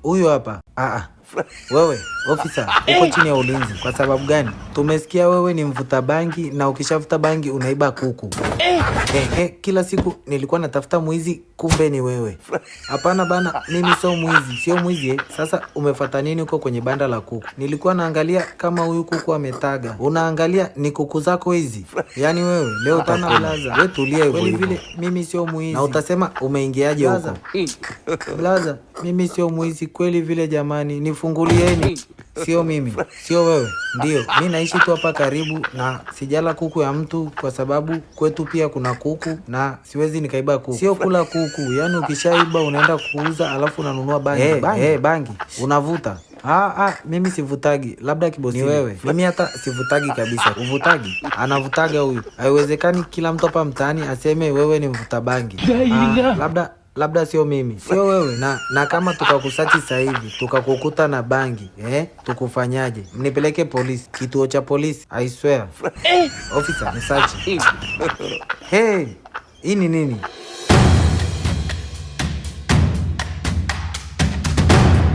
Huyu hapa. Ah, wewe ofisa, uko chini ya ulinzi kwa sababu gani? Tumesikia wewe ni mvuta bangi na ukishavuta bangi unaiba kuku. Kila siku nilikuwa natafuta mwizi, kumbe ni wewe. Hapana bana, mimi sio mwizi, sio mwizi eh. Sasa umefata nini huko kwenye banda la kuku? Nilikuwa naangalia kama huyu kuku ametaga. Unaangalia ni kuku zako hizi? Yaani wewe leo utakula. Wewe tulia hivyo hivyo. Vile mimi sio mwizi. Na utasema umeingiaje huko? Blaza, mimi sio mwizi kweli vile jamani, nifungulieni. Sio mimi, sio wewe. Ndio, mi naishi tu hapa karibu na sijala kuku ya mtu kwa sababu kwetu pia kuna kuku na siwezi nikaiba kuku. Sio kula kuku, yaani ukishaiba unaenda kuuza alafu unanunua bangi. Hey, bangi. Hey, bangi. Unavuta. Ah, mimi sivutagi, labda kibosi. Ni wewe. Mimi hata sivutagi kabisa. Uvutagi? Anavutaga huyu. Haiwezekani kila mtu hapa mtaani aseme wewe ni mvuta bangi. Ah, labda sio mimi, sio wewe. Na kama tukakusearch sasa hivi tukakukuta na bangi eh, tukufanyaje? Mnipeleke polisi, kituo cha polisi, I swear. Officer, nisearch. Hey, hii ni nini?